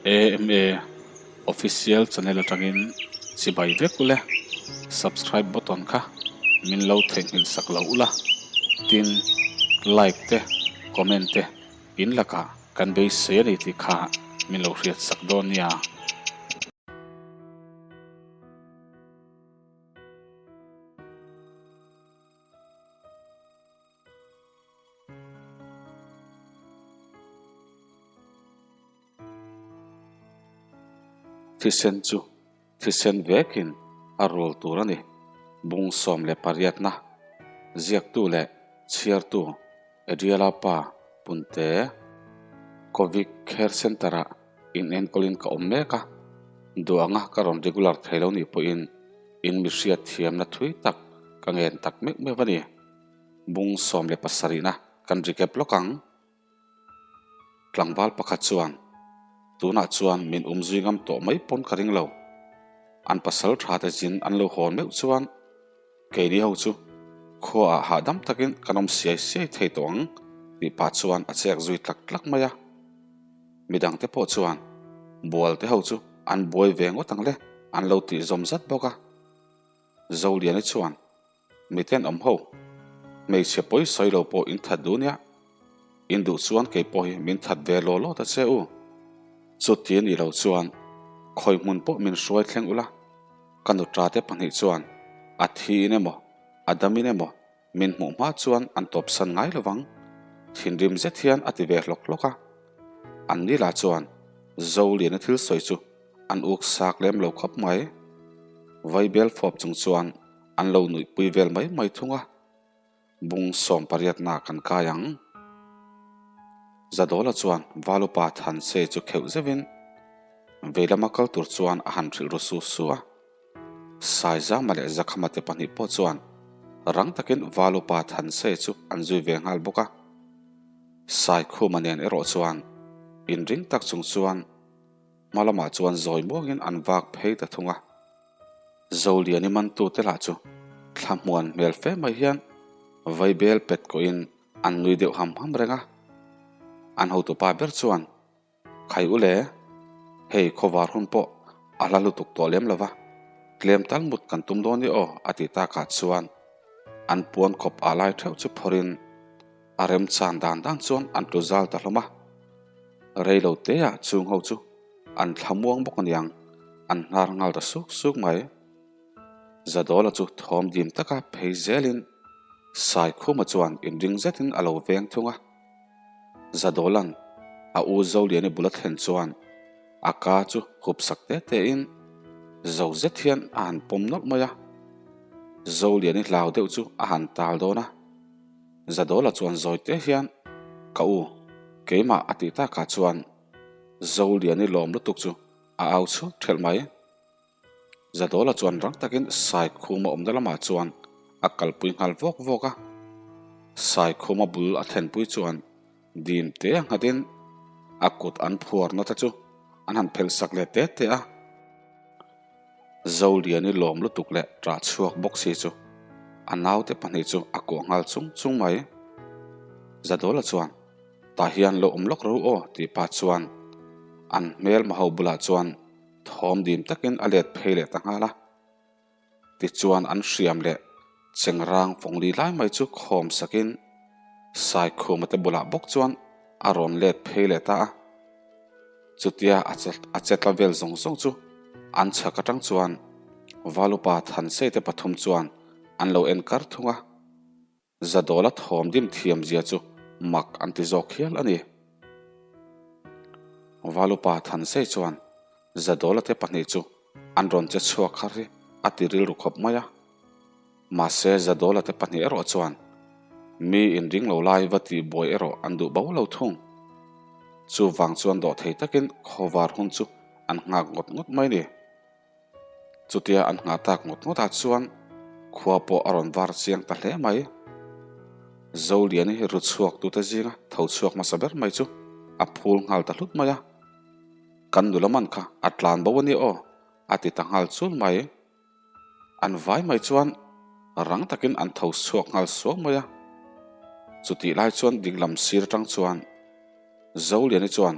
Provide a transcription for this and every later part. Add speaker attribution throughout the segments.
Speaker 1: AMA Official channel atangin chibai vek ule, subscribe button kha min lo theihnghilh sak lo ula, tin like te comment te in lakah kan beisei a ni tih kha min lo hriat sak dawn nia. Thisen chu thisen vekin a rul tur a ni. Bung 18na ziaktu leh chhiartu Adriela pa Punte Covid Care Centre-ah inenkawlin ka awm mek a, duh anga ka rawn regular thei lo nih pawhin in mi hriat thiamna thui tak ka ngen tak meuh meuh a ni. Bung 17na kan recap lawk ang. Tlangval pakhat chuan, Tunah chuan min um zui ngam tawh mai pawn ka ring lo. An pasal tha te zin an lo hawn meuh chuan keini ho chu khuaah hahdam takin kan awm siai siai thei tawh ang tih pah chuan a chek zui tlak tlak mai a. Midang te pawh chuan bual te ho chu an buai ve ngawt ang le an lo tih zawm zat bawk a. Zoliani chuan Miten awm ho, hmeichhe pawi sawi lo pawh in that duh nia, in duh chuan kei pawh hi min that ve law law ta che u. Chuti a nih loh chuan khawi hmun pawh min hruai thleng ula, ka nutra te pahnih chuan a thi in emaw a dam in emaw min hmuh hma chuan an tawpsan ngai lovang, thinrim zet hian a ti ve hlawk hlawk a. An ni lah chuan Zoliana thil sawi chu an uk sak lem lo khawp mai. Vaibel fawp chung chuan an lo nuihpui vel mai mai thung a, bung sawmpariatna kan kai ang. Zadawla chuan Valupa Thanse chu kheuh zeuhin veilama kal tur chuan a han hrilh ru su su a. Saizama leh Zakhama te pahnih pawh chuan rang takin Valupa Thanse chu an zui ve nghal bawk a. Saikhuma nen erawh chuan inring tak chung chuan hma lamah chuan zawi muangin an vak phei ta thung a. Zoliani mantute lah chu thlahmuan hmel fe mai hian vaibel pet kawhin an nui deuh ham ham reng a. An hotupa ber chuan, Khai u le, hei khawvar hun pawh a hla lutuk tawh lem lo va, tlem tal mut kan tum dawn i aw a ti takah chuan an puan khawp ah lai theuh chu phawrhin a remchan dan dan chuan an tlu zal ta hlawm a. Reilo teah chung ho chu an thlamuang bawk aniang, an hnar nghal ta suk suk mai. Zadawla chu thawm dim taka phei zelin Saikhuma chuan inring zetin a lo veng thung a. Zadawla'n a u Zoliani bula thlen chuan a ka chu hup sak te tein zo zet hian a han pawm nawlh mai a. Zoliani hlau deuh chu a han tal dawn a. Zadawla chuan zawi te hian, Ka u, keimah a tih takah chuan Zoliani lawm lutuk chu a au chhuak ṭhelh mai. Zadawla chuan rang takin Saikhuma awmna lamah chuan a kalpui nghal vawk vawk a. Saikhuma bul a thlenpui chuan dim te a nghatin a kut an phuarna te chu an han phelh sak leh te te a. Zoliani lawm lutuk leh ṭah chhuak bawk si chu a naute pahnih chu a kuah nghal chung chung mai. Zadawla chuan, Tah hian lo awm lawk ro aw tih pah chuan an hmelma ho bulah chuan thawm dim takin a let phei leh ta nghal a. Tichuan an hriam leh chengrang fawngli lai mai chu khawm sakin Saikhuma te bulah bawk chuan a rawn let phei leh ta a. Chutia a chetla vel zawng zawng chu an chhak atang chuan Valupa Thansei te pathum chuan an lo en kar thung a. Zadawla thawm dim thiam zia chu mak an ti zawk hial a ni. Valupa Thansei chuan Zadawla te pahnih chu an rawn che chhuak har hi a ti rilru khawp mai a. Mahse Zadawla te pahnih erawh chuan mi inring lo lai va tih buai erawh an duh bo lo thung. Chuvang chuan dawhthei takin khawvar hun chu an nghak ngawt ngawt mai ni. Chutia an nghah tak ngawt ngawtah chuan khua pawh a rawn var chiang ta hle mai. Zoliani ru chhuak tute zinga tho chhuak hmasa ber mai chu a phul nghal ta hlut mai a. Kan nula man kha a tlan bo a ni aw a ti ta nghal chul mai. An vai mai chuan rang takin an tho chhuak nghal suau mai a. Chutih lai chuan dinglam sir atang chuan Zoliani chuan.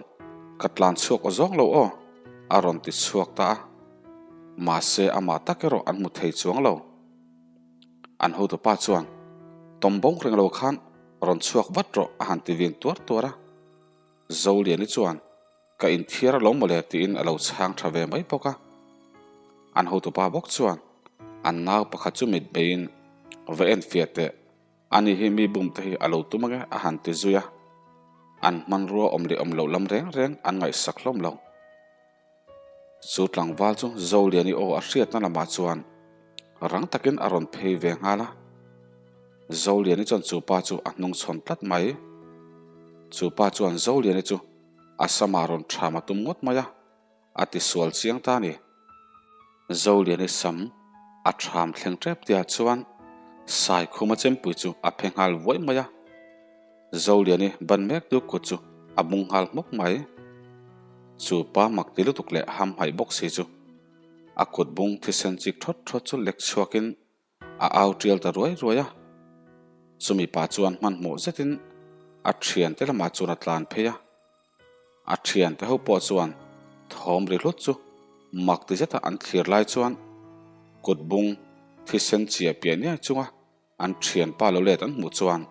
Speaker 1: Ka tlan chhuak aw zawng lo aw, a rawn ti chhuak ta a. Mahse amah tak erawh an hmu thei chuang lo. An hotupa chuan, Tawm bawng reng lo khan rawn chhuak vat rawh a han ti vin tuar tuar a. Zoliani chuan, Ka inthiar alawm mawle tiin a lo chhang tha ve mai bawk a. An hotupa bawk chuan an nau pakhat chu mit beiin va en fiah teh, ani hi mi bum te hi a lo tum ange a han ti zui a. An hmanrua awm leh awm loh lam reng reng an ngaihsak hlawm lo. Chu tlangval chu Zoliani aw a hriatna lamah chuan rang takin a rawn phei ve nghal a. Zoliani chuan chu pa chu a hnungchhawn tlat mai. Chu pa chuan Zoliani chu a samah rawn ṭham a tum ngawt mai a, a ti sual chiang ta a ni. Zoliani sam a ṭham thleng ṭep tihah chuan Saikhuma chempui chu a phe nghal vuai mai a. Zoliani ban mek tu kut chu a bung nghal hmawk mai. Chu pa mak ti lutuk leh hamhaih bawk si chu a kut bung thisen chik ṭhawt ṭhawt chu lek chhuakin A au tial ta ruai ruai a, chumi pa chuan hmanhmawh zetin a thiante lamah chuan a tlan phei a. A thiante ho pawh chuan thawm ri hlut chu mak ti zeta an thlir lai chuan kut bung thisen chiah piah niai chunga an thianpa lo let an hmuh chuan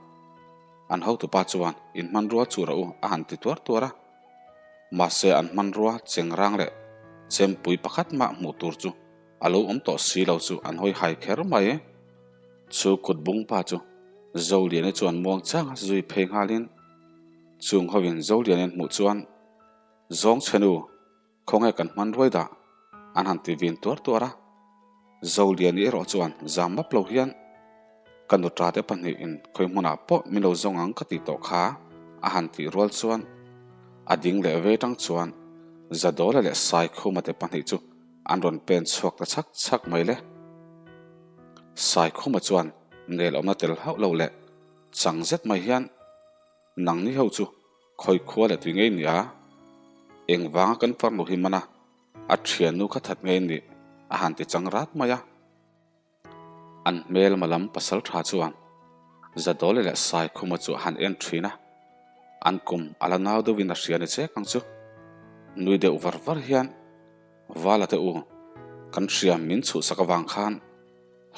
Speaker 1: an hotupa chuan in hmanrua chu rawh u a han ti tuar tuar a. Mahse an hmanrua chengrang leh chempui pakhat mah hmuh tur chu A lo awm tawh si lo chu an hawi hai kher mai. Chu kut bung pa chu Zoliani chuan muang changa zui phei nghalin chung hovin Zoliani an hmuh chuan Zawng chhe nu, khawnge kan hman ruai dah? an han ti vin tuar tuar a. Zoliani erawh chuan zam map lo hian Ka nuṭa te pahnihin khawi hmunah pawh min lo zawng ang ka tih tawh kha a han tih rual chuan a ding leh vei tang chuan Zadawla leh Saikhuma te pahnih chu An rawn pen chhuak ta chhak chhak mai le. Saikhuma chuan nel awmna tel hauh lo leh chang zet mai hian, Nangni ho chu khawi khua leh tui ngei nia, engvanga kan farnu hi mana a thiannu kha that ngei nih a han ti chang rat mai a. An hmelma lam pasal tha chuan Zadawle leh Saikhuma chu a han en thin a, an kum a la nau deuhin a hria ni chek ang chu. Nui deuh var var hian, Vala te u, kan hriam min chhuhsak avang khan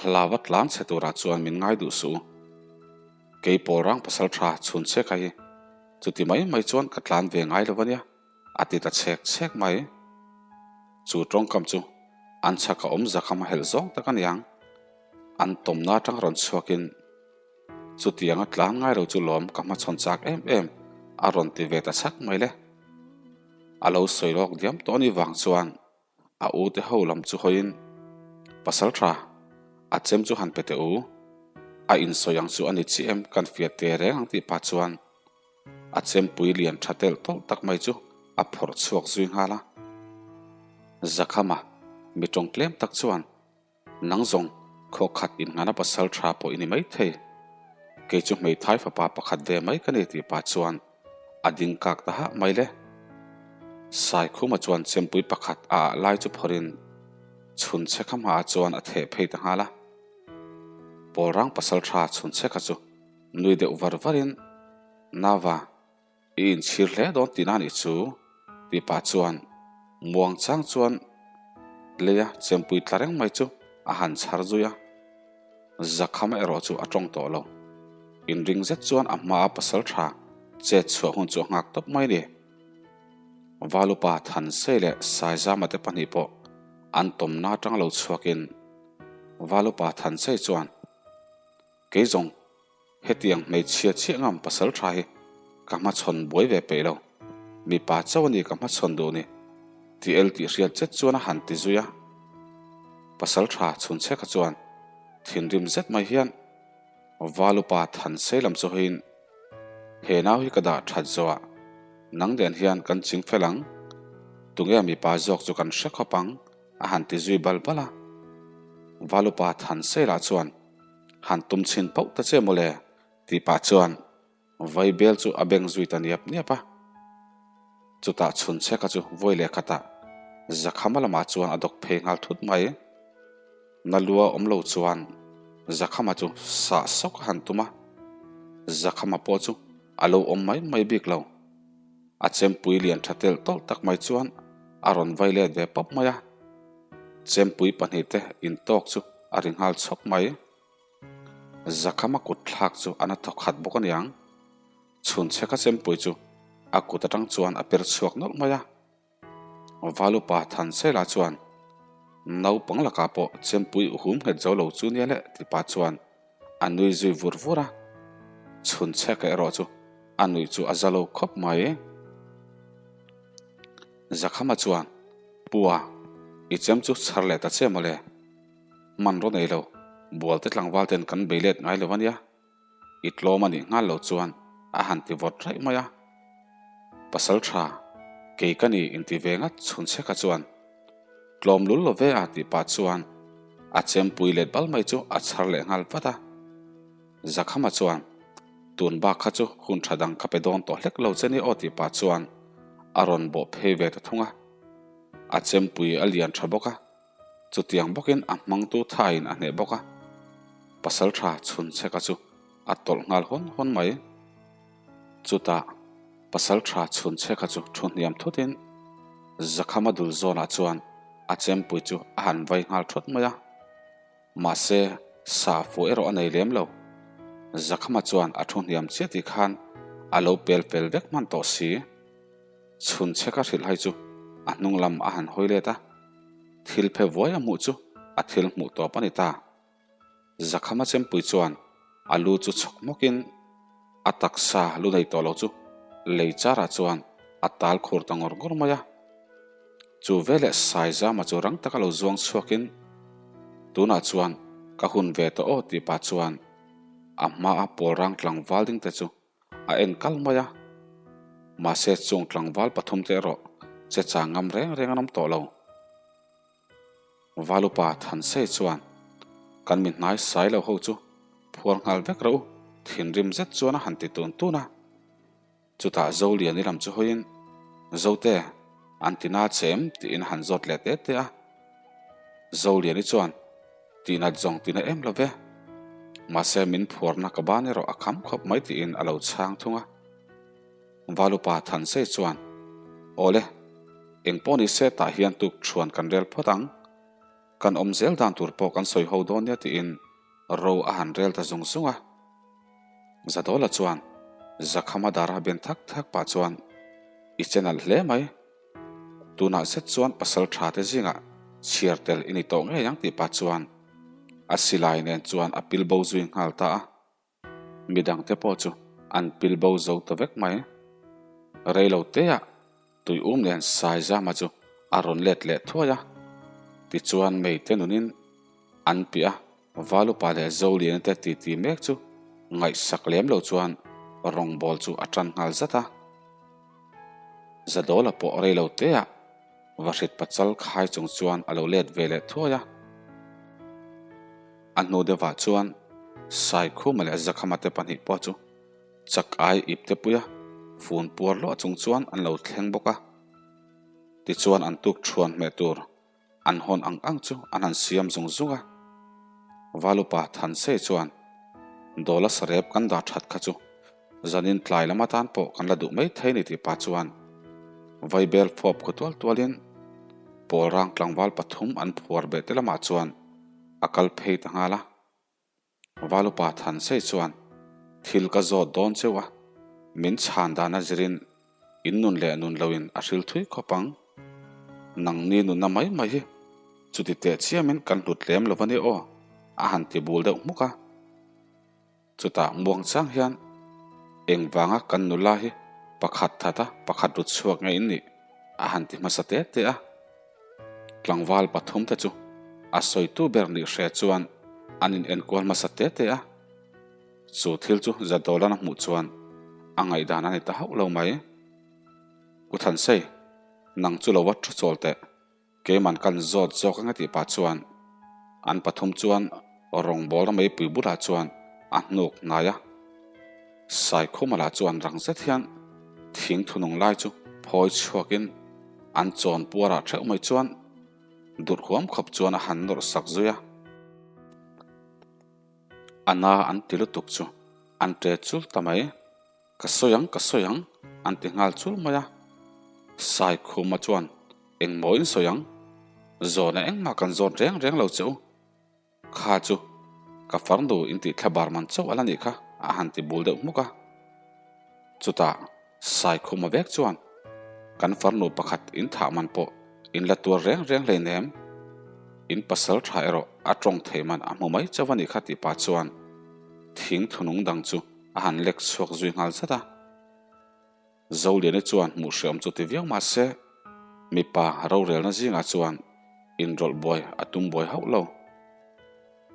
Speaker 1: hlava tlan chhe turah chuan min ngai duh suh u. Kei Pawlrang pasal tha chhun chek a hi, chuti mai mai chuan ka tlan ve ngai lo a nia. A ti ta chhek chhek mai. Chu tawngkam chu an chhaka awm zakham a helh zawng tak a niang. An tawmna atang rawn chhuakin chutianga tlan ngai lo chu lawm ka hmachhawn chak em em a rawn ti ve ta chhak mai le. A lo sawi lawk diam tawh anih vang chuan A u te ho lam chu hawiin, Pasal tha, a chem chu han pe teh u. A insawi ang chu a ni chiah em kan fiah te reng ang tih pah chuan a chempui lian tha telh tawlh tak mai chu a phawrh chhuak zui nghal a. Zakhama mi tawng tlem tak chuan Nang zawng khaw khat inngana pasal tha pawh i ni maithei. Kei chu hmeithai fapa pakhat ve mai ka ni tih pah chuan a ding kak ta hah mai le. Saikhuma chuan chempui pakhat a ah lai chu phawrhin chhun chhekha hmaah chuan a theh phei ta nghal a. Pawlrang pasal tha chhun chhekha chu nui deuh var varin, Nava, I inchhir hle dawn tihna anih chu, tih pah chuan muang chang chuan leia chempui tla reng mai chu a han chhar zui a. Zakhama erawh chu a tawng tawh lo. Inring zet chuan a hmaa pasal tha chet chhuah hun chu a nghak tawp mai a ni. Valupa Thansei leh Saizama te pahnih pawh an tawmna atang lo chhuakin Valupa Thansei chuan, Kei zawng Hetiang hmeichhia chiah ngam pasal tha hi ka hmachhawn buai ve peih lo, mipa chauh a ni ka hmachhawn duh ni, ti el tih hriat zet chuan a han ti zui a. Pasal tha chhun che kha chuan thinrim zet mai hian Valupa Thansei lam chu hawiin, He nau hi ka dah that zawhah nang nen hian kan ching fel ang, tunge mipa zawk chu kan hre khawp ang a han ti zui bal bal a. Valupa Thansei lah chuan Han tum chhin pauh ta che mawle, tih pah chuan Vaibel chu a beng zui ta niap niap a. Chutah chhun chheka chu vawi leh khatah Zakhama lamah chuan a dawk phei nghal thut mai. Na lua awm lo chuan Zakhama chu sah sawk a han tum a, Zakhama pawh chu a lo awm mai mai bik lo. A chempui lian tha telh tawlh tak mai chuan a rawn vai let ve pawp mai a. Chempui pahnihte intawk chu a ri nghal chhawk mai. Zakhama kut thlak chu a na thawk khat bawk aniang. Chhunchheka chempui chu a kut atang chuan a per chhuak nawlh mai a. Valupa Thansela chuan naupang lakah pawh chempui hum nghet zo lo chu nia le ti pah chuan a nui zui vur vur a. Chhunchheka erawh chu a nuih chu a za lo khawp mai. Zakhama chuan, Pua, i chem chu chhar leh ta che mawle. Hmanraw nei lo, bualte tlangval ten kan bei let ngai lo a nia. I tlawm a nih nghal lo chuan a han ti vawt raih mai a. Pasal tha, kei ka ni inti ve ngat chhun che kha chuan tlawm lul lo ve a tih pah chuan a chempui let bal mai chu a chhar leh nghal vat a. Zakhama chuan tun bak kha chu hun tha dang ka pe dawn tawh hlek lo che ni aw tih pah chuan a rawn bawh phei ve ta thung a. A chempui a lian tha bawk a. Chutiang bawkin a hmangtu thaiin a hneh bawk a, pasaltha chhunchheka chu a tawlh nghal hawn hawn mai. Chutah pasaltha chhunchheka chu thu hniam thutin Zakhama dul zawnah chuan a chempui chu a han vai nghal thawt mai a. Mahse, sa fuh erawh a nei lem lo. Zakhama chuan a thu hniam chiah tih khan a lo pel fel vek hman tawh si. Chhunchheka hrilh hai chu a hnung lam a han hawi let a. Thil phe vuai a hmuh chu a thil hmuh tawp a ni ta. Zakhama chempui chuan a lu chu chhawk hmawkin a taksa lu nei tawh lo chu lei charah chuan a tal khur ta ngawr ngawr mai a. Chu veleh Saizama chu rang taka lo zuang chhuakin tunah chuan ka hun ve tawh aw tih pah chuan a hmaa pawlrang tlangval ding te chu A en kal mai a, mahse chung tlangval pathumte erawh che chang ngam reng reng an awm tawh lo. Valupa Thansei chuan, Kan mi hnai sai lo ho chu phuar nghal vek rawh u, thinrim zet chuan a han ti tun tun a. Chutah Zoliani lam chu hawiin, Zote, an ti na che em? tiin a han zawt leh te te a. Zoliani chuan, Tinat zawng tina em lo ve. Mahse min phuarna ka ban erawh a kham khawp mai tiin a lo chhang thung a. Valupa Thansei chuan, Awle, eng pawh ni se tah hian tuk thuan kan rel phawt ang. Kan awm zel dan tur pawh kan sawi ho dawn nia tiin ro a han rel ta zung zung a. Zadawla chuan Zakhama dara ben thak thak pah chuan, I che nalh hle mai. Tunah zet chuan pasal tha te zingah chhiar tel i ni tawh ngei ang tih pah chuan a silai nen chuan a pil bo zui nghal ta a. Midang te pawh chu an pil bo zo ta vek mai. Rei lo teah tui um nen Saizama chu a rawn let leh thuai a. Tichuan Meite nunin an piah a. Valupa leh Zoliana te titi mek chu ngaihsak lem lo chuan rawngbawl chu a tan nghal zat a. Zadawla pawh rei lo teah Vahrit pachal khai chung chuan a lo let ve leh thuai a. A hnu deuhah chuan Saikhuma leh Zakhama te pahnih pawh chu chak ai ipte puia fun puar luah chung chuan an lo thleng bawk a. Tichuan an tuk thuan hmeh tur An hawn ang ang chu an han siam zung zung a. Valupa Thansei chuan, Dawla sarep kan dah that kha chu zanin tlai lam atan pawh kan la duh mai thei ni tih pah chuan Vaibel fawp khu tual tualin Pawlrang tlangval pathum an phuar beh te lamah chuan a kal phei ta nghal a. Valupa Thansei chuan, Thil ka zawt dawn cheu a, min chhan dan a zirin in nun leh nun loin a hril thui khawp ang. Nangni nunna mai mai hi chuti teh chiamin kan hlut lem lo va ni aw, a han ti bul deuh hmuk a. Chutah muangchang hian engvanga kan nula hi pakhat that a pakhat rut chhuak nge in nih a han ti hmasa te te a. Tlangval pathumte chu a sawitu ber nih hre chuan an in enkual hmasa te te a. Chu thil chu Zadawlan a hmuh chuan a ngaihdan a ni ta hauh lo mai. U Thansei, nang chu lo va thu chawl teh. Keiman kan zawt zawk ang e tih pah chuan an pathum chuan rawngbawlna meipui bulah chuan a hnuk hnai a. Saikhuma lah chuan rang zet hian thing thunung lai chu phawi chhuakin an chawn puarah theuh mai chuan durh huam khawp chuan a han nawrh sak zui a. A na an ti lutuk chu an ṭe chul ta mai. Ka sawi ang, ka sawi ang. an ti nghal chul mai a. Saikhuma chuan engmaw in sawi ang? Zawhna engmah kan zawt reng reng lo che u. Kha chu ka farnu in tih thlabar man chauh a la nih kha a han ti bul deuh hmuk a. Chutah Saikhuma vek chuan kan farnu pakhat in thah man pawh in la tuar reng reng hleinem, in pasal tha erawh a tawng thei man a hmu mai chauh a nih kha tih pah chuan thing thunung dang chu a han lek chhuak zui nghal zat a. Zoliani chuan hmuh hreawm chu ti viau mah se, mipa rorelna zingah chuan inrawlh buai a tum buai hauh lo.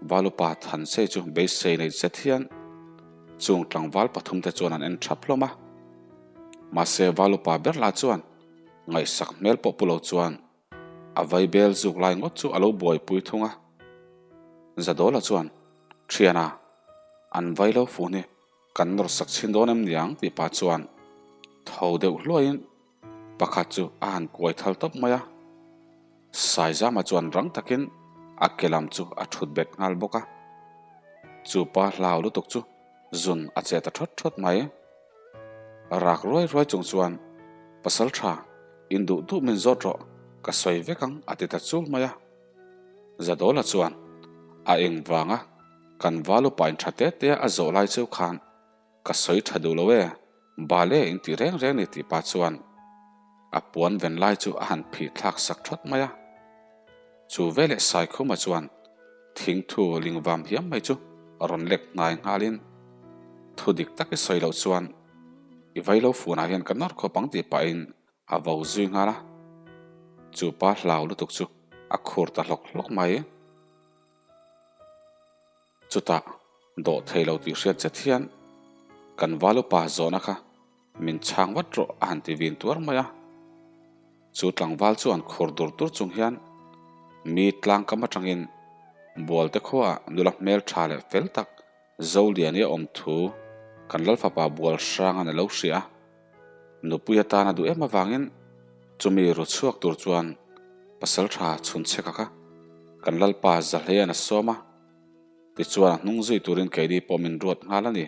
Speaker 1: Valupa Thansei chu beisei nei zet hian chung tlangval pathumte chuan an en thap hlawm a. Mahse Valupa ber lah chuan ngaihsak hmel pawh pu lo chuan a vaibel zuk lai ngawt chu a lo buaipui thung a. Zadawla chuan, Thiana, an vai lo fun hi Kan nawr sak chhin dawn em niang tih pah chuan tho deuh hluaiin pakhat chu a han kuai thal tawp mai a. Saizama chuan rang takin a ke lam chu a thut bet nghal bawk a. Chu pa hlau lutuk chu zun a che ta thawt thawt mai. Rak ruai ruai chung chuan pasal tha in duh duh min zawt rawh ka sawi vek ang a ti ta chul mai a. Zadawla chuan a eng vanga Kan val upa in tha te te a zawh lai cheu khan ka sawi tha duh lo e, bal e in ti reng reng ni tih pa chuan a puan ven lai chu a han phih thlak sak thawt mai a. Chu veleh Saikhuma chuan thingthu lingvam hiam mai chu rawn lek hnai nghalin thu dik tak i sawi loh chuan i vailo funah hian ka nawr khawp ang tih pahin a vo zui nghal a. Chu pa hlau lutuk chu a khur ta hlawk hlawk mai. Chutah dawh thei lo tih hriat zet hian kan valupa zawhna kha min chhang vat rawh a han ti vin tuar mai a. Chu tlangval chuan khur dur dur chung hian mi tlangkam atangin Bualte khuaah nula hmel tha leh fel tak Zoliani a awm thu kan Lalfapa Bual Hranga'n a lo hria a. Nupui atana duh em avangin chumi ru chhuak tur chuan pasal tha chhun chheka kha kan Lalpa Zahleia'n a sawm a, tichuan a hnung zui turin keini pawh min ruat nghal a ni.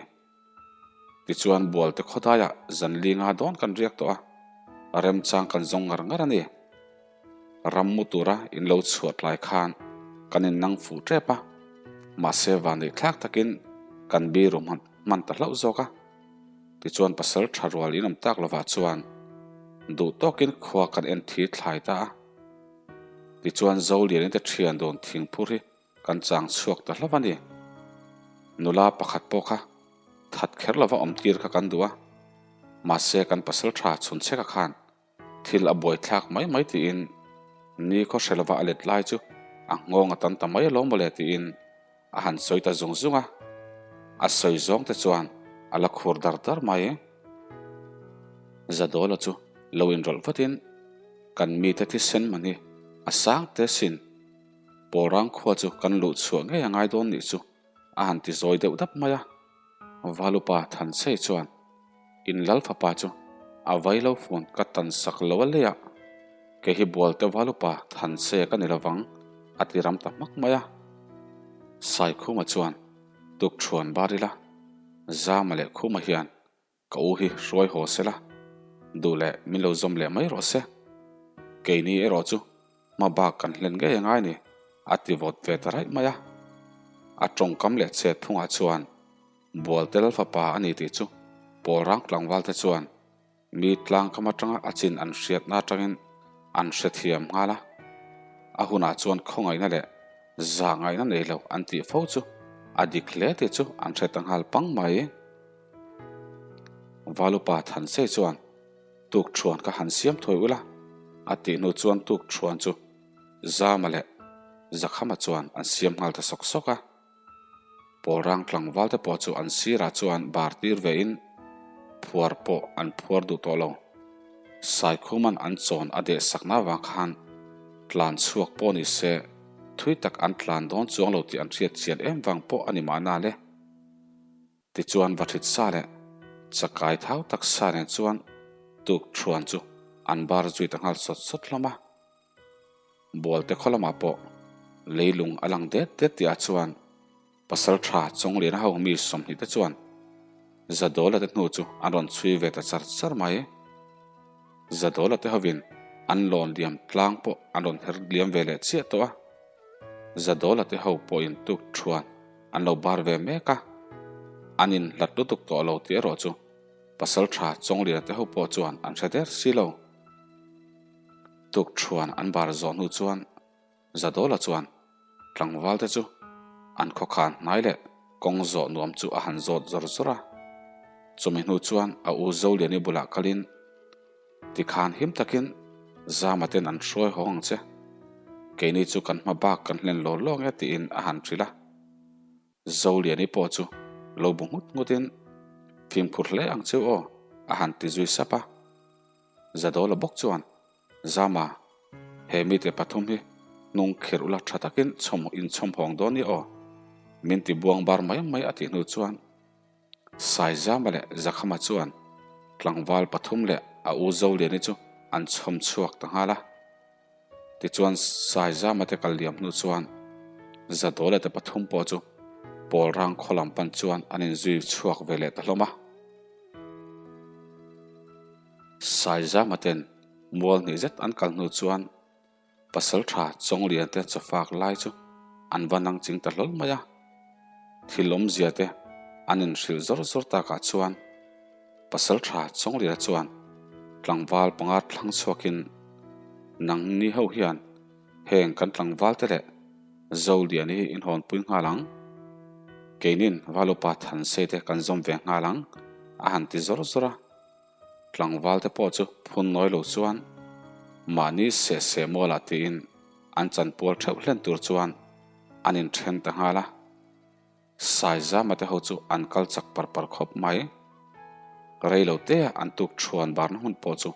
Speaker 1: Tichuan Bualte khawdaiah zan li nga dawn kan riak tawh a, remchang kan zawng ngar ngar a ni. Ram mu tura in lo chhuah tlai khan kan in nang fuh tep a, mahse vanneih thlak takin kan biru hman ta hlauh zawk a. Tichuan pasal tha rual in awm tak lovah chuan duh tawkin khua kan en thi thlai ta a. Tichuan Zolianin te thian dawn thingphur hi kan chang chhuak ta hlauh a ni. Nula pakhat pawh kha that kher lova awm tir kha kan duh a, mahse kan pasal tha chhunchheka khan Thil a buaithlak mai mai tiin ni khaw hre lova a let lai chu a nghawng a tam ta mai alawm mawle tiin a han sawi ta zung zung a. A sawi zawng te chuan a la khur dar dar mai. Zadawla chu lo inrawlh vatin kan mite thisen man hi a sang te sin Pawlrang khua chu kan luh chhuah ngei a ngai dawn nih chu a han ti zawi deuh dap mai a. Valupa Thansei chuan In lal fapa chu a vai lo phone ka tan sak lo a leiah kei hi Bualte Valupa Thansei ka ni lovang a ti ram ta hmak mai a. Saikhuma chuan Tukthuan bar ila Zama leh Khuma hian Ka u hi hruai haw se la, duh leh min lo zawm leh mai rawh se. Keini erawh chu hma bak kan hlen ngei a ngai ni, a ti vawt ve ta raih mai a. A tawngkam leh chet phungah chuan Bualte Lalfapa a ni tih chu Pawlrang tlangvalte chuan mi tlangkam atanga a chin an hriatna atangin an hrethiam nghal a. A hunah chuan khawngaihna leh zahngaihna nei lo an tih fo chu a dik hle tih chu an hre ta nghal pang mai. Valupa Thansei chuan tukṭhuan ka han siam thawi ula a tih hnu chuan tukṭhuan chu Zama leh Zakhama chuan an siam nghal ta sawk sawk a. Pawlrang tlangval te pawh chu an sirah chuan bar tir vein phuar pawh an phuar duh tawh lo. Saikhuman an chawn a deh sakna avang khan tlan chhuak pawh ni se thui tak an tlan dawn chuang lo tih an hriat chian em vang pawh a ni mahna le. Tichuan Vathit sa leh chakai thau tak sa nen chuan tuk thuan chu an bar zui ta nghal sawt sawt hlawm a. Bualte khaw lamah pawh leilung a lang det det tihah chuan Pasaltha Chawngliana ho mi 20 te chuan. Zadawla te hnu chu an rawn chhui ve ta char char mai. Zadawla te hovin an lawn liam tlang pawh an rawn her liam ve leh chiah tawh a. Zadawla te ho pawhin tuk thuan an lo bar ve mek a. An inhlat lutuk tawh lo tih erawh chu Pasaltha Chawngliana te ho pawh chuan an hre der si lo. Tuk thuan an bar zawh hnu chuan Zadawla chuan tlangval te chu an khawkhan hnai leh kawng zawh nuam chu a han zawt zawr zawr a. Chumi hnu chuan a u Zoliani bulah kalin tikhan him takin Zama ten an hruai haw ang che. Keini chu kan hma bak kan hlen law law nge tiin a han hrilh a. Zoliani pawh chu lo bu nghut nghutin fimkhur hle ang cheu aw a han ti zui sap a. Zadawla bawk chuan, Zama, he mite pathum hi hnung khirh ula tha takin chhawm inchhawm hawng dawn i aw, min ti buang bar mai mai a tih hnu chuan Saizama leh Zakhama chuan tlangval pathum leh a u Zoliani chu an chhawm chhuak ta nghal a. Tichuan Saizama te kal liam hnu chuan Zadawla te pathum pawh chu Pawlrang khaw lam pan chuan an inzui chhuak ve leh ta hlawm a. Saizama ten mual hnih zet an kal hnu chuan Pasaltha Chawnglian te chawfak lai chu an va nang ching ta hlawl mai a. Thil awmzia te an inhrilh zawr zawr takah chuan Pasaltha Chawngliana chuan tlangval panga thlang chhuakin nangni ho hian heng kan tlangval te leh Zoliani hi inhawnpui nghal ang. Keinin Valupa Thansei te kan zawm ve nghal ang a han ti zawr zawr a. Tlangval te pawh chu phun nawi lo chuan mahni seh seh mualah tiin an chanpual theuh hlen tur chuan an inthen ta nghal a. Saizama te ho chu an kal chak par par khawp mai. Rei lo te an tuk thuan barna hmun pawh chu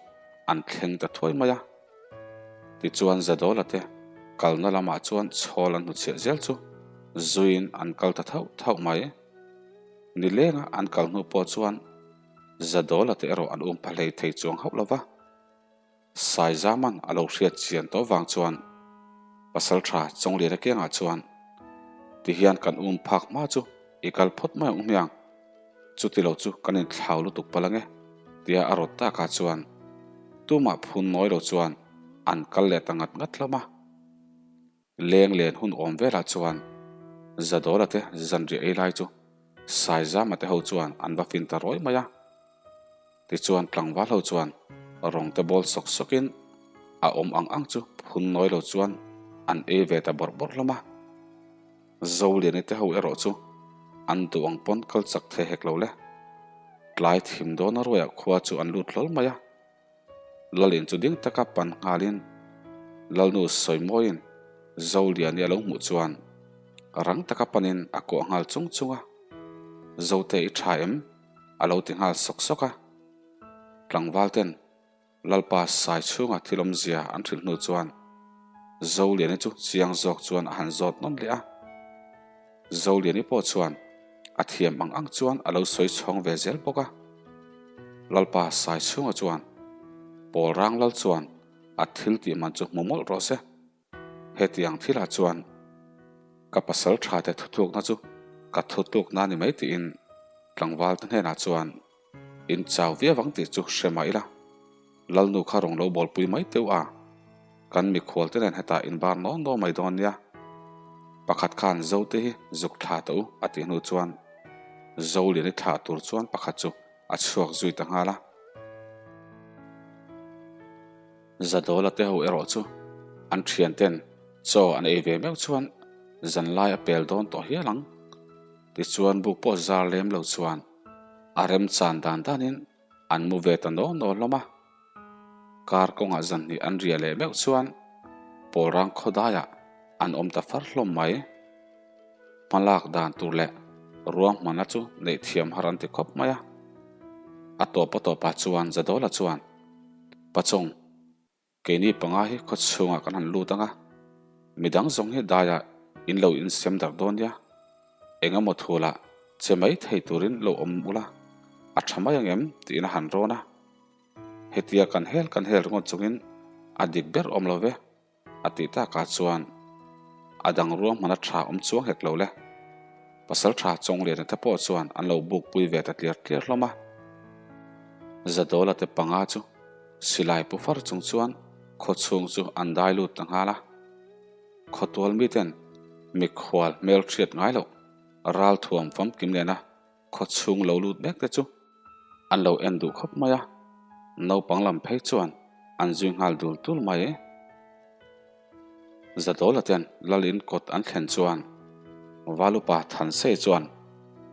Speaker 1: an thleng ta thuai mai a. Tichuan Zadawla te kalna lamah chuan chhawl an hnuchhiah zel chu zuiin an kal ta thauh thauh mai. Nilenga an kal hnu pawh chuan Zadawla te erawh an um pha hlei thei chuang hauh lo va. Saizaman a lo hriat chian tawh vang chuan Pasaltha Chawngliana kiangah chuan tihian kan um phak hma chu i kal phawt mai ang hmiang, chuti lo chu kan inthlau lutuk palh ange tia a rawt takah chuan tumah phun nawi lo chuan an kal leh ta ngat ngat hlawm a. Leng len hun awm velah chuan Zadawla te zanriah ei lai chu Saizama te ho chuan an va fin ta rawi mai a. Tichuan tlangval ho chuan rawng te bawl sawk sawkin a awm ang ang chu phun nawi lo chuan an ei ve ta bawrh bawrh hlawm a. Zoliani te ho erawh chu an duh ang pawn kal chak thei hek lo le. Tlai thim dawna ruaiah khua chu an lut hlawl mai a. Lalin chu ding taka pan nghalin Lalnu Sawimawiin Zoliani a lo hmuh chuan rang taka panin a kuah nghal chung chung a, Zote i tha em? a lo ti nghal sawk sawk a. Tlangval ten Lalpa sai chhunga thil awmzia an hrilh hnu chuan Zoliani chu chiang zawk chuan a han zawt nawn leh a. Zoliani pawh chuan a thiam ang ang chuan a lo sawi chhawng ve zel bawk a. Lalpa Saichhunga chuan Pawl Rang Lal chuan a thil tih man chu hmu mawlh rawh se. Hetiang thilah chuan ka pasal tha te thutlukna chu ka thutlukna a ni mai tiin tlangval te hnenah chuan in chau viau ang tih chu hre mah ila. Lalnu kha rawn lo bawlpui mai teuh a, kan mikhual te nen hetah inbar nawn nawn mai dawn nia. Pakhat khan Zote hi zuk thla tawh u a tih hnu chuan Zoliani thlah tur chuan pakhat chu a chhuak zui ta nghal a. Zadawla te ho erawh chu an thian ten chaw an ei ve meuh chuan zanlai a pel dawn tawh hial ang. Tichuan buk pawh zar lem lo chuan a remchan dan danin An mu ve ta naw naw hlawm a. Kar kawngah zan hnih an riah leh meuh chuan Pawlrang khawdaiah an awm ta far hlawm mai. Hmalak dan tur leh ruahmana chu neih thiam har an ti khawp mai a. A tawp a tawpah chuan Zadawla chuan, Pachawng, Keini panga hi khaw chhungah kan han lut ang a, midang zawng hi daiah in lo insem darh dawn nia. Eng emaw thulah che mai thei turin lo awm ula, a tha mai ang em? tiin a han rawn a. Hetia kan hel kan hel ringawt chungin a dik ber awm lo ve, a tih takah chuan a dang ruahman a tha awm chuang hek lo le. Pasalṭha Chawngliana te pawh chuan an lo bukpui ve ta tliar tliar hlawm a. Zadawla te panga chu silai pu far chung chuan khaw chhung chu an dai lut ta nghal a. Khawtual miten mikhual hmelhriat ngai loh ralthuam famkim nena khaw chhung lo lut mek te chu an lo en duh khawp mai a, naupang lam phei chuan an zui nghal dul dul mai. Zadawla ten Lalin kawt an thlen chuan Valupa Thansei chuan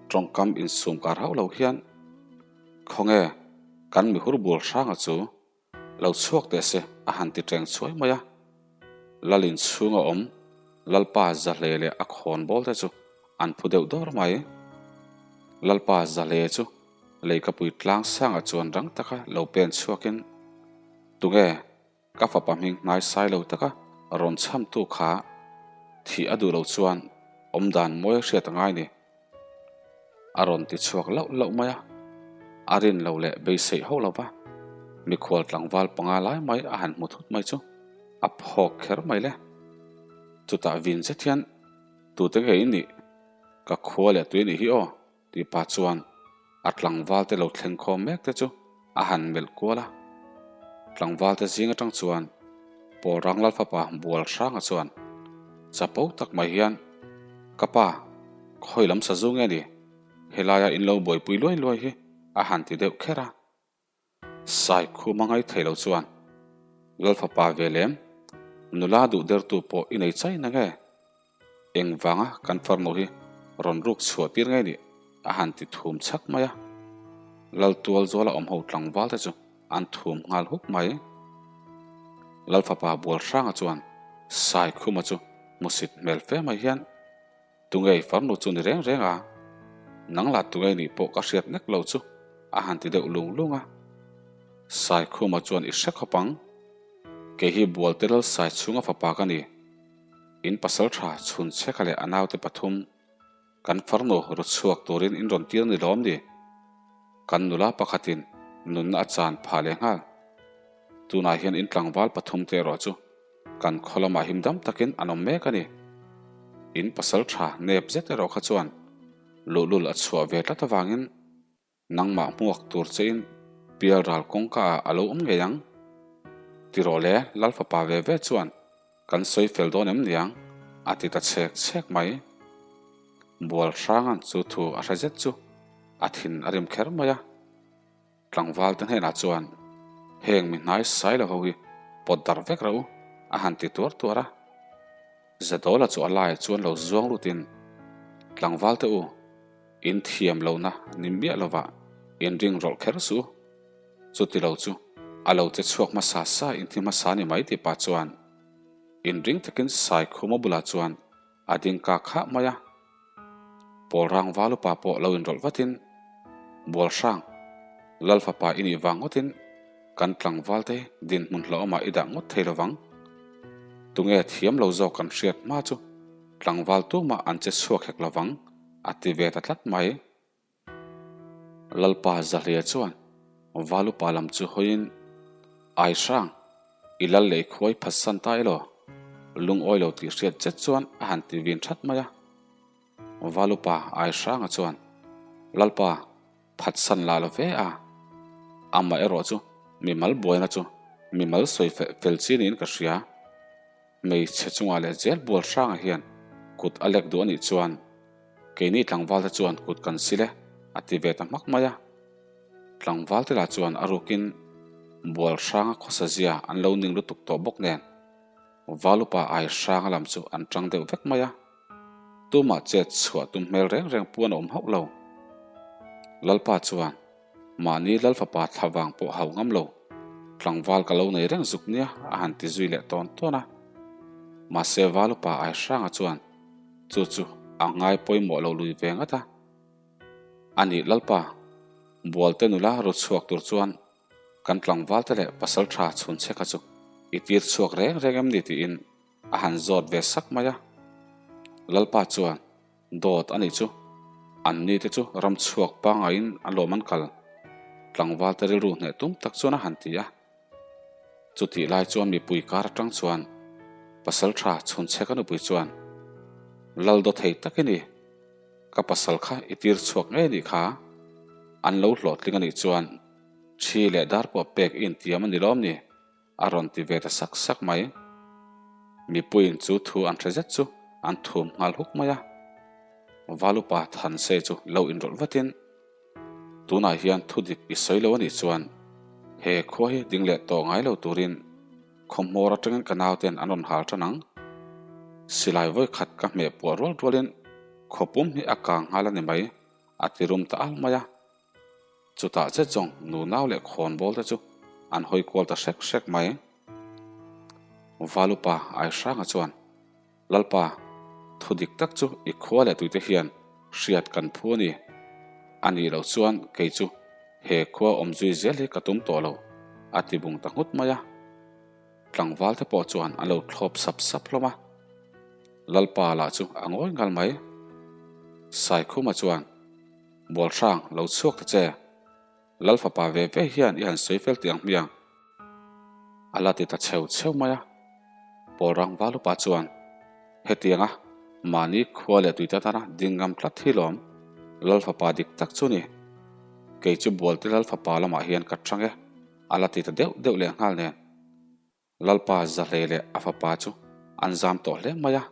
Speaker 1: tawngkam insum kar hauh lo hian, Khawnge kan mihur bul hranga chu Lo chhuak teh se a han ti teng chhuai mai a. Lalin chhunga awm Lalpa Zahle leh a khawn bawl te chu an phu deuh dawr mai. Lalpa Zahle chu leikapui tlang sangah chuan rang taka lo pen chhuakin, Tunge ka fapa hming hnai sai lo taka rawn chhamtu kha thih a duh lo chuan awmdan mawi a hriat a ngai ni. A rawn ti chhuak lauh lauh mai a, a rin lo leh beiseih hauh lo va, mikhual tlangval panga lai mai a han hmu thut mai chu a phawk kher mai le. Chutah vin zet hian, Tute nge i nih? Ka khua leh tui nih hi aw, tih pah chuan a tlangval te lo thleng khawm mek te chu a han melh kual a. Tlangval te zing atang chuan Pawlrang Lalfapa Bual Hranga chuan chapo tak mai hian, Ka pa, khawi lam sazu nge ni? Helaia in lo buaipui luai luai hi a han ti deuh kher a. Saikhum a ngai thei lo chuan, Lalfapa ve lem, nula duh dertu pawh i nei chai na nge? Engvanga kan farnu hi rawn ruk chhuah tir ngei nih a han ti thum chhak mai a. Laltual zuala awm ho tlangval te chu an thum nghal huk mai. Lalfapa Bualhranga chuan Saikhuma chu hmusit hmel fe mai hian Tungei farnu chu ni reng reng a, nang lah tungei nih pawh ka hriat nek lo chu a han ti deuh lung lung a. Saikhuma chuan i hre khawp ang, kei hi Bualte Lal Saichhunga fapa ka ni. In pasal tha chhun chheka leh a naute pathum kan farnu ru chhuak turin in rawn tir ni lawm ni? Kan nula pakhatin nunna a chan phah leh nghal. Tunah hian in tlangval pathum te erawh chu kan khaw lamah him dam takin an awm mek a ni. In pasal tha nep zet erawh kha chuan luhlul a chhuah ve tlat avangin Nangmah hmuak tur chein pial ral kawngka ah a lo awm ngei ang. Tirawh le, Lal fapa ve ve chuan kan sawi fel dawn em niang? a ti ta chhek chhek mai. Bual Hranga'n chu thu a hre zet chu a thin a rim kher mai a. Tlangval te hnenah chuan heng mi hnai sai lo ho hi pawt darh vek reuh a han ti tuar tuar a. Zadawla chu a laiah chuan lo zuang lutin Tlangval te u, In thiam lohna ni miah lovah in ring rawlh kher suh. Chuti lo chu a lo che chhuak hmasa sa in thi hmasa ni mai tih pah chuan in ring takin Saikhuma bulah chuan a ding kak khah mai a. Pawlrang Valupa pawh lo inrawlh vatin Bualhrang, Lal fapa i nih vang ngawtin kan tlangvalte dinhmun hlauhawmah i dah ngawt thei lovang. Tunge thiam lo zawk kan hriat hma chu tlangval tumah an che chhuak hek lovang. A ti ve ta tlat mai. Lalpa Zahlia chuan Valupa lam chu hawiin, Ai hrang, i lal lei khuai phatsan ta elaw? Lungawi lo tih hriat zet chuan a han ti vin that mai a. Valupa Ai hranga chuan, Lalpa, phatsan la lo ve a. Amah erawh chu mimal buaina chu mimal sawi fel chi niin ka hria. Hmeichhe chungah leh zel bual hrangah hian kut a lek duh a nih chuan keini tlangvalte chuan kut kan sil e a ti ve ta hmak mai a. Tlangvalte lah chuan a rukin bual hranga khawsa zia an lo ning lutuk tawh bawk nen Valupa ai hranga lam chu an tang deuh vek mai a. Tumah chet chhuah tum hmel reng reng puan a awm hauh lo. Lalpa chuan Mahni Lal fapa thla vang pawh hau ngam lo, tlangval ka lo nei reng zuk nia a han ti zui leh tawn tawn a. Mahse Valupa Aihranga chuan chu chu a ngai pawimawh lo lui ve ngat a. Anih Lalpa, Bualte nula ru chhuak tur chuan kan tlangvalte leh pasaltha chhunchhe kha chu i tir chhuak reng reng em ni tiin a han zawt ve sak mai a. Lalpa chuan Dawt a nih chu. An ni te chu ram chhuak pangaiin a lawm an kal. Tlangval te rilru hneh tum tak chuan a han ti a. Chutih lai chuan mipui kar atang chuan Pasaltha Chhunchheka nupui chuan, Lal daw thei tak i ni. Ka pasal kha i tir chhuak ngei anih kha. An lo hlawhtling anih chuan thi leh dar pawh pek i intiam a ni lawm ni? A rawn ti ve ta sak sak mai. Mipuiin chu thu an hre zet chu an thum nghal huk mai a. Valupa Thansei chu lo inrawlh vatin, Tunah hian thu dik i sawi lo anih chuan he khua hi ding leh tawh ngai lo turin khawhmawr atangin ka nauten an rawn hal tan ang. Silai vawi khat ka hmeh puah rual rualin khawpum hi a kang nghal a ni mai, a ti rum ta al mai a. Chutah che zawng nunau leh khawnbawl te chu an hawi kual ta hrek hrek mai. Valupa Aihranga chuan Lalpa, thu dik tak chu i khua leh tuite hian hriat kan phu a ni. A nih loh chuan kei chu he khua awm zui zel hi ka tum tawh lo, a ti bung ta nghut mai a. Tlangval te pawh chuan an lo thlawp sap sap hlawm a. Lalpa lah chu a ngawi ngal mai. Saikhuma chuan, Bualhrang, lo chhuak ta che. Lal fapa ve ve hian i han sawi fel tih ang hmiang. A la ti ta cheu cheu mai a. Pawl rang val upa chuan, Hetianga mahni khua leh tuite atana ding ngam tlat hi lawm Lal fapa dik tak chu ni. Kei chu Bualte Lal fapa lamah hian ka chang e, a la ti ta deuh deuh leh nghal nen. Lalpa Zahlei leh a fapa chu an zam tawh hle mai a.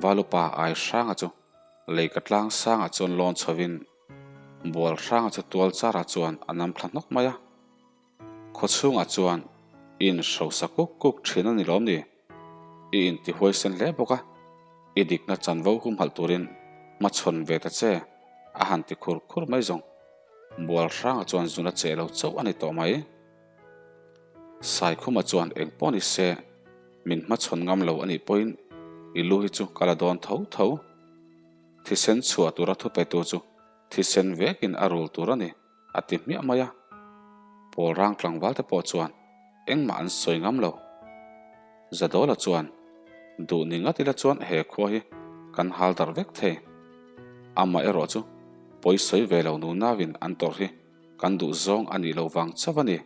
Speaker 1: Valupa Aihranga chu leika tlang sangah chuan lawn chhovin Bualhranga chu tual charah chuan a nam thla hnawk mai a. Khawchhungah chuan i inhrosa kuk kuk thin a ni lawm ni? I intihuaisen hle bawk a, i dikna chanvo humhalh turin hmachhawn ve ta che, a han ti khur khur mai zawng. Bualhranga chuan zun a cheh lo chauh a ni tawh mai. Saikhuma chuan eng pawh ni se, min hmachhawn ngam lo a nih pawhin i lu hi chu ka la dawn tho tho. Thisen chhuah tura thupetu chu thisen vekin a rul tur a ni, a ti hmiah mai a. Pawl rang tlangval te pawh chuan engmah an sawi ngam lo. Zadawla chuan, Duh ni ngat ila chuan he khua hi kan hal darh vek thei. Amah erawh chu pawi sawi ve lo nunauin an tawrh hi Kan duh zawng a nih loh vang chauh a ni.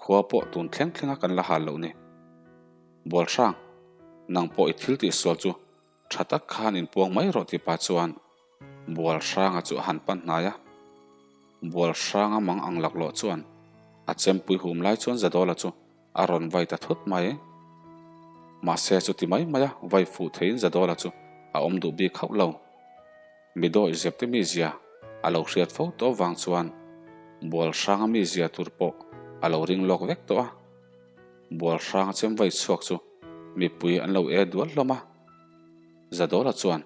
Speaker 1: Khua pawh tun thleng thlenga kan la hal loh ni. Bualhrang, nang pawh i thil tih sual chu tha tak khan inpuang mai rawh tih pah chuan Bualhranga chu a han pan hnai a. Bualhranga mang ang laklawh chuan a chempui hum lai chuan Zadawla chu A rawn vai ta thut mai. Mahse chuti mai maia vai fuh theiin Zadawla chu a awm duh bik hauh lo. Mi dawi zepte mizia a lo hriat fo tawh vang chuan Bualhranga mizia tur pawh a lo ring lawk vek tawh a. Bualhranga chem vai chhuak chu mipui an lo e dual hlawm a. Zadawla chuan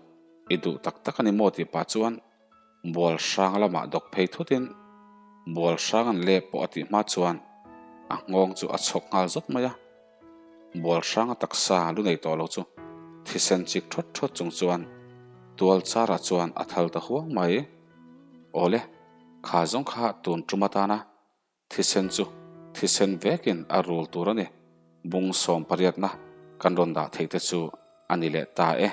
Speaker 1: i duh tak tak a ni maw tih pah chuan Bual hrang lamah dawk phei thutin bual hrang an leh pawh a tih hma chuan a nghawng chu a chhawk nghal zawt mai a. Bual hranga taksa lu nei tawh lo chu thisen chik thawt thawt chung chuan tual charah chuan a thal ta huang mai. Awle, kha zawng kha tun tum atana Thisen chu thisen vekin a rul tur a ni. Bung sawm pariatna kan rawn dah theih te chu a ni leh ta e.